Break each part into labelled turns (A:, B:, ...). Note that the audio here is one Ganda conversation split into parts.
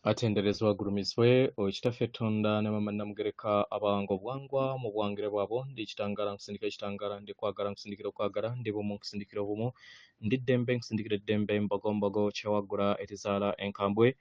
A: Atenderezebwa agulumizibwe oyo Kitaffe Tonda ne Maama Nnamugereka abawanga obuwangwa mu buwangire bwabwo. Ndi kitangaala nkusindikira ekitangaala, ndi kwagala nkusindikira okwagala, ndi bumu nkusindikira obumu, ndi ddembe nkusindikira eddembe, mbogombogo kyewaggula erizaala enkambwe,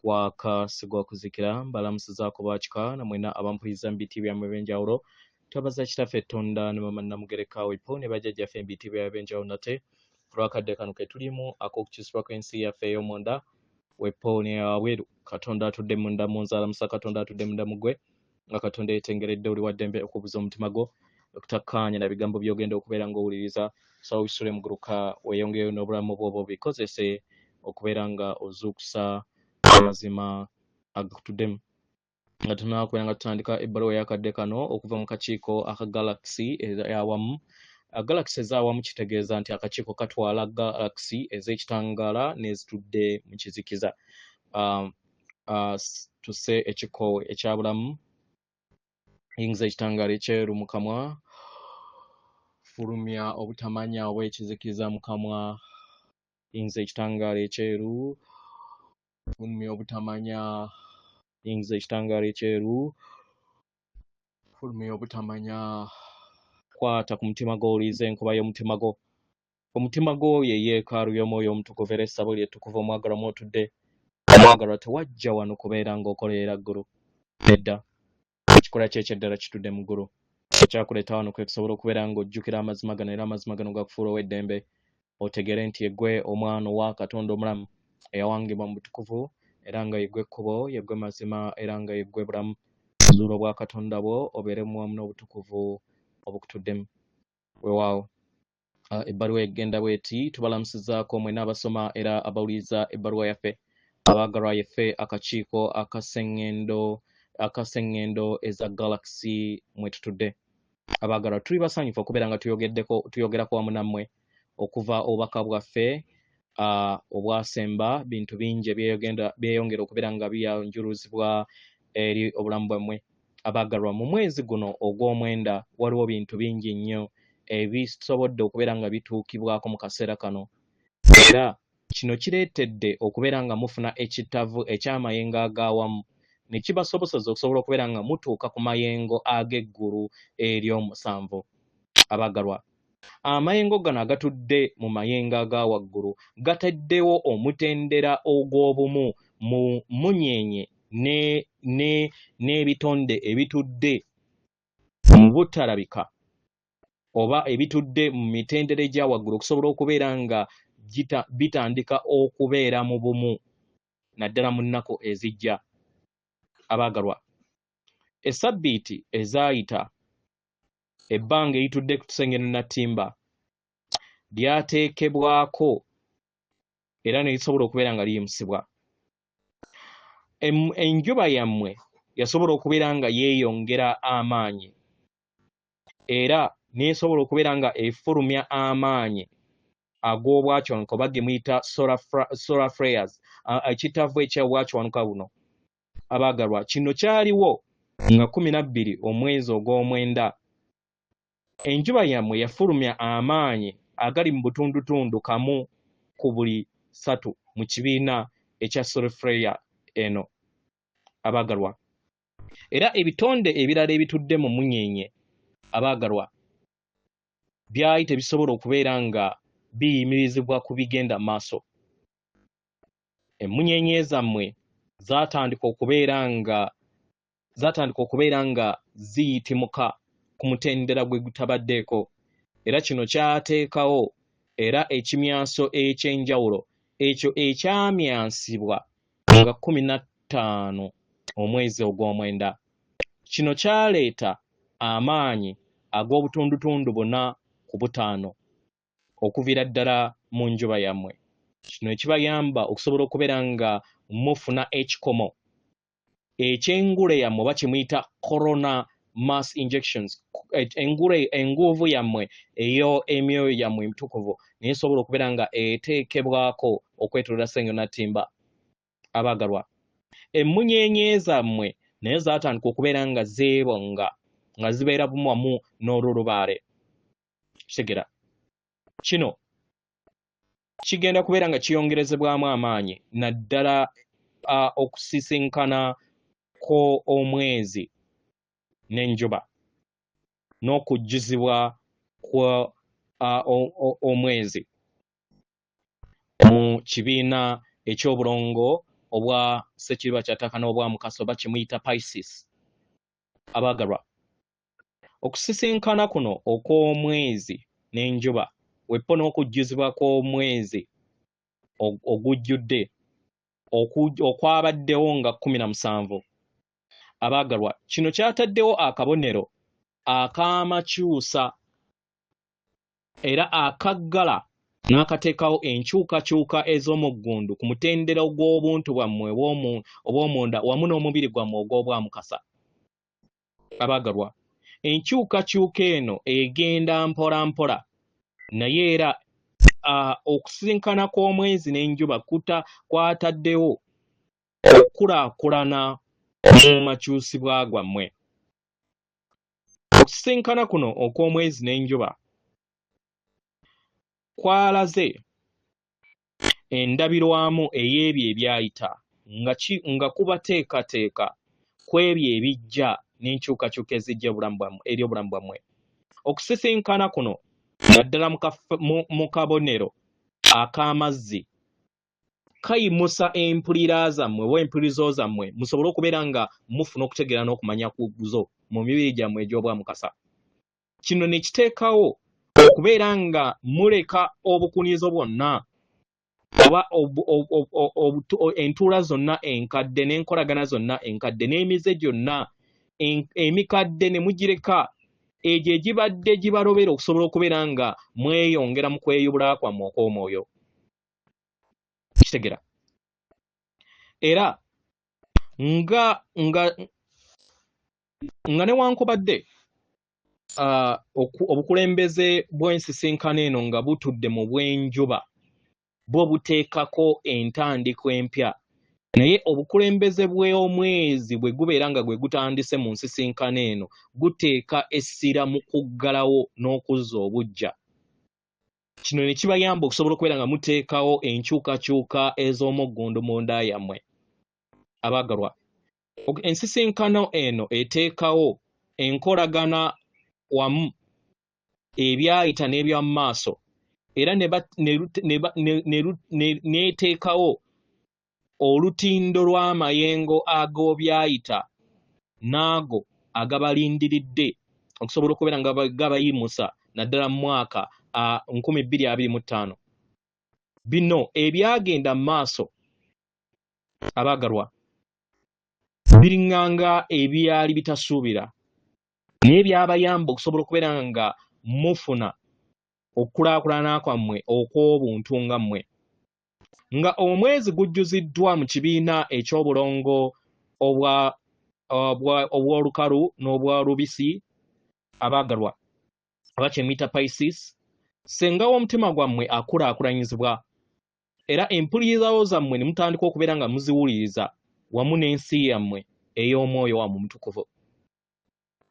A: gwaka si gwa kuzikira. Mbalamusizaako bakika na mwenna abampuliriza mu biti byammwe eby'enjawulo. Twebaza Kitaffe Tonda ne Maama Nnamugereka wepo ne bajjajjaffe mu biti byabwe eby'enjawulo nate olw'akadde kano ke tulimu ak'okukyusibwa kw'ensi yaffe ey'omunda wepo neyawabweru. Katonda atudde munda mu nze alamusa Katonda atudde munda mu ggwe, nga Katonda yeetengeredde oli wa ddembe okubuza omutima gwo okutakkaanya na bigambo by'ogenda okubeera ng'owuliriza. Sawa wisule muguluka weeyongereyo n'obulamu bwo bikozese okubeera nga ozuukusa amazima agakutuddemu. Nga tunaba kubeera nga tutandika ebbaluwa ey'akadde kano okuva mu kakiiko aka galaxy eyawamu. Galaxy ez'awamu kitegeeza nti akakiiko katwala galaxy ez'ekitangaala n'ezitudde mu kizikiza. Tusse ekikoowe ekya bulamu, yingiza ekitangaala ekyeru mu kamwa, fulumya obutamanya obw'ekizikiza mu kamwa, yingiza ekitangaala ekyeru, fulumya obutamanya, yingiza ekitangaala ekyeru, fulumya obutamanya. Kwata ku mutima gwo, owulirize enkuba y'omutima gwo. Omutima gwo ye yeekaalu y'Omwoyo Omutukuvu era essabo lye ettukuvu omwagalwa mw'otudde. Omwagalwa, tewajja wano kubeera ng'okolerera ggulu. Nedda. Ekikula kye eky'eddala kitudde mu ggulu. Ekyakuleeta wano kwe kusobola okubeera ng'ojjukira amazima gano era amazima gano gakufuula ow'eddembe. Otegeere nti yeggwe omwana owa Katonda omulamu eyawangibwa mu butukuvu era nga yeggwe kkubo, yeggwe mazima era nga yeggwe bulamu. Zuula obwakatonda bwo obeere wamu n'obutukuvu obukutuddemu. Weewaawo. Ebbaluwa egenda bw'eti: tubalamusizaako mwenna abasoma era abawuliriza ebbaluwa yaffe. Abaagalwa, yeffe akakiiko akaseŋŋendo eza galaxy mwe tutudde. Abaagalwa, tuli basanyufu okubeera nga tuyogerako wamu nammwe okuva obubaka bwaffe obwasemba. Bintu bingi byeyongera okubeera nga biyanjuluzibwa eri obulamu bwammwe. Abaagalwa, mu mwezi guno ogw'omwenda waliwo bintu bingi nnyo ebisobodde okubeera nga bituukibwako mu kaseera kano, era kino kireetedde okubeera nga mufuna ekitavu eky'amayengo ag'awamu ne kibasoboseza okusobola okubeera nga mutuuka ku mayengo ag'eggulu ery'omusanvu. Abaagalwa, amayengo gano agatudde mu mayengo aga waggulu gataddewo omutendera ogw'obumu mu munyeenye n'ebitonde ebitudde mu butalabika oba ebitudde mu mitendera egya waggulu okusobola okubeera nga bitandika okubeera mu bumu naddala mu nnaku ezijja. Abaagalwa, essabbiiti ezaayita ebbanga eritudde ku tusengeno Nattimba lyateekebwako era ne lisobola okubeera nga liyimusibwa. Enjuba yammwe yasobola okubeera nga yeeyongera amaanyi era n'esobola okubeera nga efulumya amaanyi ag'obwakyanuka oba ge muyita solar flares, ekitavu eky'obwakyanuka buno. Abaagalwa, kino kyaliwo nga 12 omwezi ogw'omwenda. Enjuba yammwe yafulumya amaanyi agali mu butundutundu 1 ku buli 3 mu kibiina ekya solar flare eno. Abaagalwa, era ebitonde ebirala ebitudde mu munyeenye, abaagalwa, byali tebisobola okubeera nga biyimirizibwa ku bigenda maaso. Emmunyeenye zammwe zatandika okubeera nga ziyitimuka ku mutendera gwe gutabaddeeko, era kino kyateekawo era ekimyanso eky'enjawulo ekyo ekyamyansibwa nga 15 omwezi ogw'omwenda. Kino kyaleeta amaanyi ag'obutundutundu 4 ku 5 okuviira ddala mu njuba yammwe. Kino ekibayamba okusobola okubeera nga mufuna ekikomo eky'engule yammwe oba kyemuyita corona mass injections, engule enguuvu yammwe eyo emyoyo gyammwe emitukuvu naye esobola okubeera nga eteekebwako okwetolera Ssengo Nattimba. Abaagalwa, emmunyeenye zammwe naye zaatandika okubeera nga zeebonga nga zibeera bumu wamu n'olulubaale. Kitegera kino kigenda kubeera nga kiyongerezebwamu amaanyi naddala okusisinkana kw'omwezi n'enjuba n'okujjuzibwa kwa omwezi mu kibiina eky'obulongo obwa ssekiriba kya ttaka n'obwa Mukasa oba kye muyita Pisces. Abaagalwa, okusisinkana kuno okw'omwezi n'enjuba weppo n'okujjuzibwa kw'omwezi ogujjudde okwabaddewo nga 17. Abaagalwa, kino kyataddewo akabonero ak'amakyusa era akaggala n'akateekawo enkyukakyuka ez'omuggundu ku mutendera gw'obuntu bwammwe obw'omunda wamu n'omubiri gwammwe ogw'obwamukasa. Abaagalwa, enkyukakyuka eno egenda mpola mpola, naye era okusisinkana kw'omwezi n'enjuba kwataddewo okukulaakulana mu makyusibwa gwammwe. Okusisinkana kuno okw'omwezi n'enjuba kwalaze endabirwamu ey'ebyo ebyayita nga kubateekateeka ku ebyo ebijja n'enkyukakyuka ezijja eri obulamu bwammwe. Okusisinkana kuno naddala mu kabonero ak'amazzi kayimusa empulira zammwe oba empulizo zammwe musobole okubeera nga mufuna okutegeera n'okumanya ku zo mu mibiri gyammwe egy'obwamukasa. Kino ne kiteekawo okubeera nga muleka obukunizo bwonna oba entuula zonna enkadde n'enkolagana zonna enkadde n'emize gyonna emikadde ne mugireka egyo egibadde gibalobera okusobola okubeera nga mweyongera mu kweyubula kwammwe okw'omwoyo. Kitegera era nga nga nga newankubadde obukulembeze bw'ensisinkano eno nga butudde mu bw'enjuba bwo buteekako entandikwa empya, naye obukulembeze bw'omwezi bwe gubeera nga gwe gutandise mu nsisinkano eno guteeka essira mu kuggalawo n'okuzza obuggya. Kino ne kibayamba okusobola okubeera nga muteekawo enkyukakyuka ez'omuggundu munda yammwe. Abaagalwa, ensisinkano eno eteekawo enkolagana wamu ebyayita n'ebya mu maaso era n'eteekawo olutindo lw'amayengo ag'obyayita n'ago agabalindiridde okusobola okubeera nga gabayimusa naddala mu mwaka 2025. Bino ebyagenda mu maaso abaagalwa biringanga ebyali bitasuubira, naye byabayamba okusobola okubeera nga mufuna okukulaakulana kwammwe okw'obuntu nga mmwe. Nga omwezi gujjuziddwa mu kibiina eky'obulongo obw'olukalu n'obw'olubisi, abaagalwa oba kye muyita Pisces, ssenga w'omutima gwammwe akulaakulanyizibwa era empulirizawo zammwe ne mutandika okubeera nga muziwuliriza wamu n'ensi yammwe ey'omwoyo wammwe omutukuvu.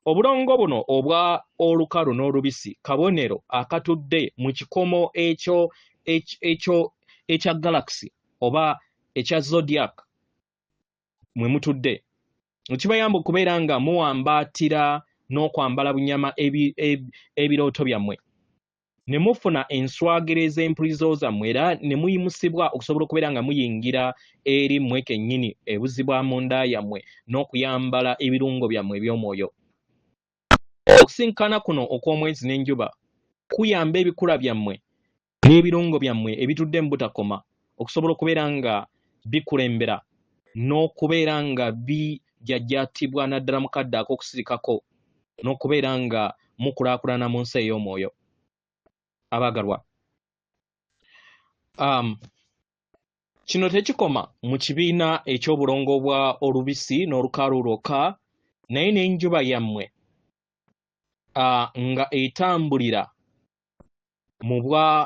A: Obulongo buno obwa olukalu n'olubisi kabonero akatudde mu kikomo ekyo ekyo ekya galaxy oba ekya zodiac mwe mutudde, ekibayamba okubeera nga muwambaatira n'okwambala bunyama ebirooto byammwe ne mufuna enswagiro ez'empulizo zammwe era ne muyimusibwa okusobola okubeera nga muyingira eri mmwe kennyini ebuzibwa munda yammwe n'okuyambala ebirungo byammwe eby'omwoyo. Okusinkana kuno okw'omwezi n'enjuba kuyamba ebikula byammwe n'ebirungo byammwe ebitudde mu butakoma okusobola okubeera nga bikulembera n'okubeera nga bijajjatibwa naddala mu kadde ak'okusirikako n'okubeera nga mukulaakulana mu nsi ey'omwoyo. Abaagalwa, kino tekikoma mu kibiina eky'obulongo bwa olubisi n'olukalu lwokka, naye n'enjuba yammwe nga etambulira mu bwa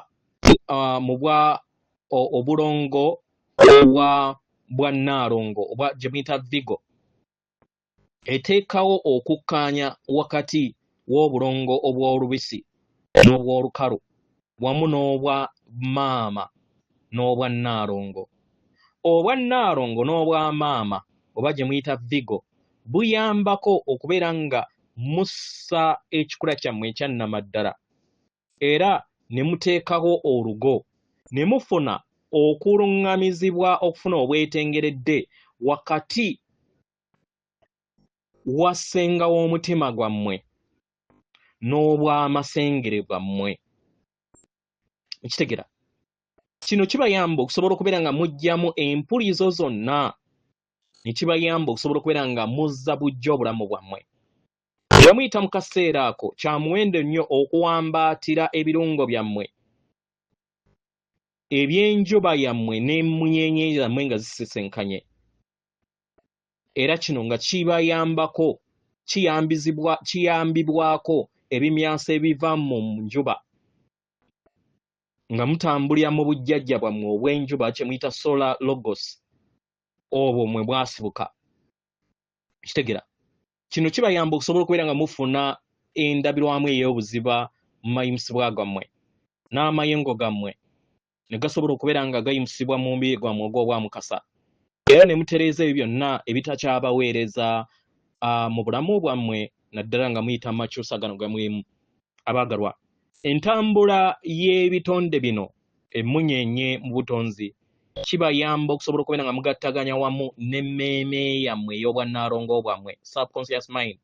A: obulongo obwa bwa nnaalongo oba gye muyita Vigo, eteekawo okukkaanya wakati w'obulongo obw'olubisi n'obw'olukalu wamu n'obwa maama n'obwa nnaalongo. Obwa Nnaalongo n'obwa maama oba gye muyita Vigo buyambako okubeera nga mussa ekikula kyammwe ekya nnamaddala era ne muteekawo olugo ne mufuna okuluŋŋamizibwa okufuna obwetengeredde wakati wa ssenga w'omutima gwammwe n'obw'amasengere bwammwe. Okitegera? Kino kibayamba okusobola okubeera nga muggyamu empulizo zonna ne kibayamba okusobola okubeera nga muzza buggya obulamu bwammwe. Bwe muyita mu kaseera ako, kya muwendo nnyo okuwambaatira ebirungo byammwe eby'enjuba yammwe n'emmunyeenye zammwe nga zisisinkanye. Era kino nga kibayambako kiyambizibwa kiyambibwako ebimyanso ebiva mu njuba nga mutambulira mu bujjajja bwammwe obw'enjuba kye muyita solar logos obwo mwe bwasibuka. Kitegera kino kibayamba okusobola okubeera nga mufuna endabirwamu ey'obuziba mu mayimusibwa gammwe n'amayengo gammwe ne gasobola okubeera nga gayimusibwa mu mubiri gwammwe ogw'obwamukasa era ne mutereeza ebyo byonna ebitakyabaweereza mu bulamu bwammwe naddala nga muyita mu makyusa gano gamwemu. Abaagalwa, entambula y'ebitonde bino emmunyeenye mu butonzi kibayamba okusobola okubeera nga mugattaganya wamu n'emmeeme yammwe ey'obwannaalongo bwammwe, subconscious mind,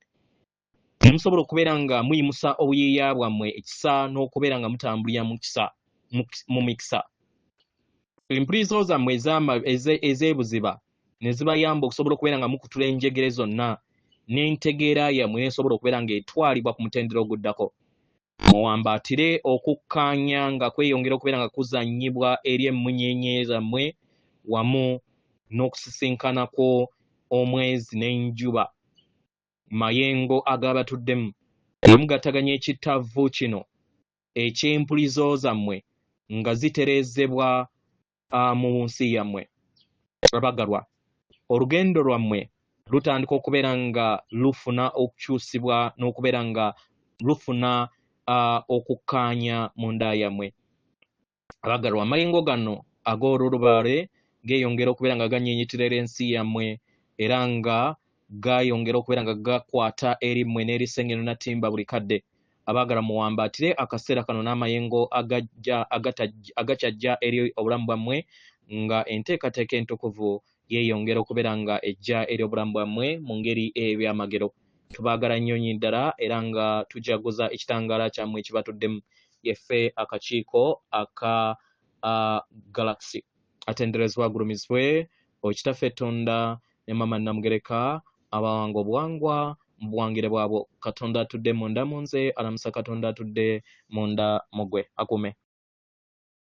A: ne musobola okubeera nga muyimusa obuyiiya bwammwe ekisa n'okubeera nga mutambulira mu kisa mu mikisa. Empulizo zammwe ez'ebuziba ne zibayamba okusobola okubeera nga mukutula enjegere zonna n'entegeera yammwe n'esobola okubeera ng'etwalibwa ku mutendera oguddako. Muwambaatire okukkaanya nga kweyongera okubeera nga kuzannyibwa eri emmunyeenye zammwe wamu n'okusisinkana kw'omwezi n'enjuba mayengo agabatuddemu. Bwe mugattaganya ekittavvu kino eky'empulizo zammwe nga zitereezebwa mu nsi yammwe. Abagalwa, olugendo lwammwe lutandika okubeera nga lufuna okukyusibwa n'okubeera nga lufuna okukkaanya mu nda yammwe. Abagalwa, amayengo gano ag'olulubaale geeyongera okubeera nga ganyiinyitirira ensi yammwe era nga gayongera okubeera nga gakwata eri mmwe n'eri Ssengendo Nattimba buli kadde. Abaagala muwambaatire akaseera kano n'amayengo agakyajja eri obulamu bwammwe nga enteekateeka entukuvu yeeyongera okubeera nga ejja eri obulamu bwammwe mu ngeri ey'ebyamagero. Tubaagala nnyo nnyini ddala era nga tujaguza ekitangaala kyammwe ekibatuddemu. Yeffe akakiiko aka Galaxy. Atenderezebwa agulumizibwe oyo Kitaffe Ttonda ne Maama Nnamugereka abawanga obuwangwa mu buwangire bwabwo. Katonda atudde munda mu nze alamusa Katonda atudde munda mu ggwe. Akuume.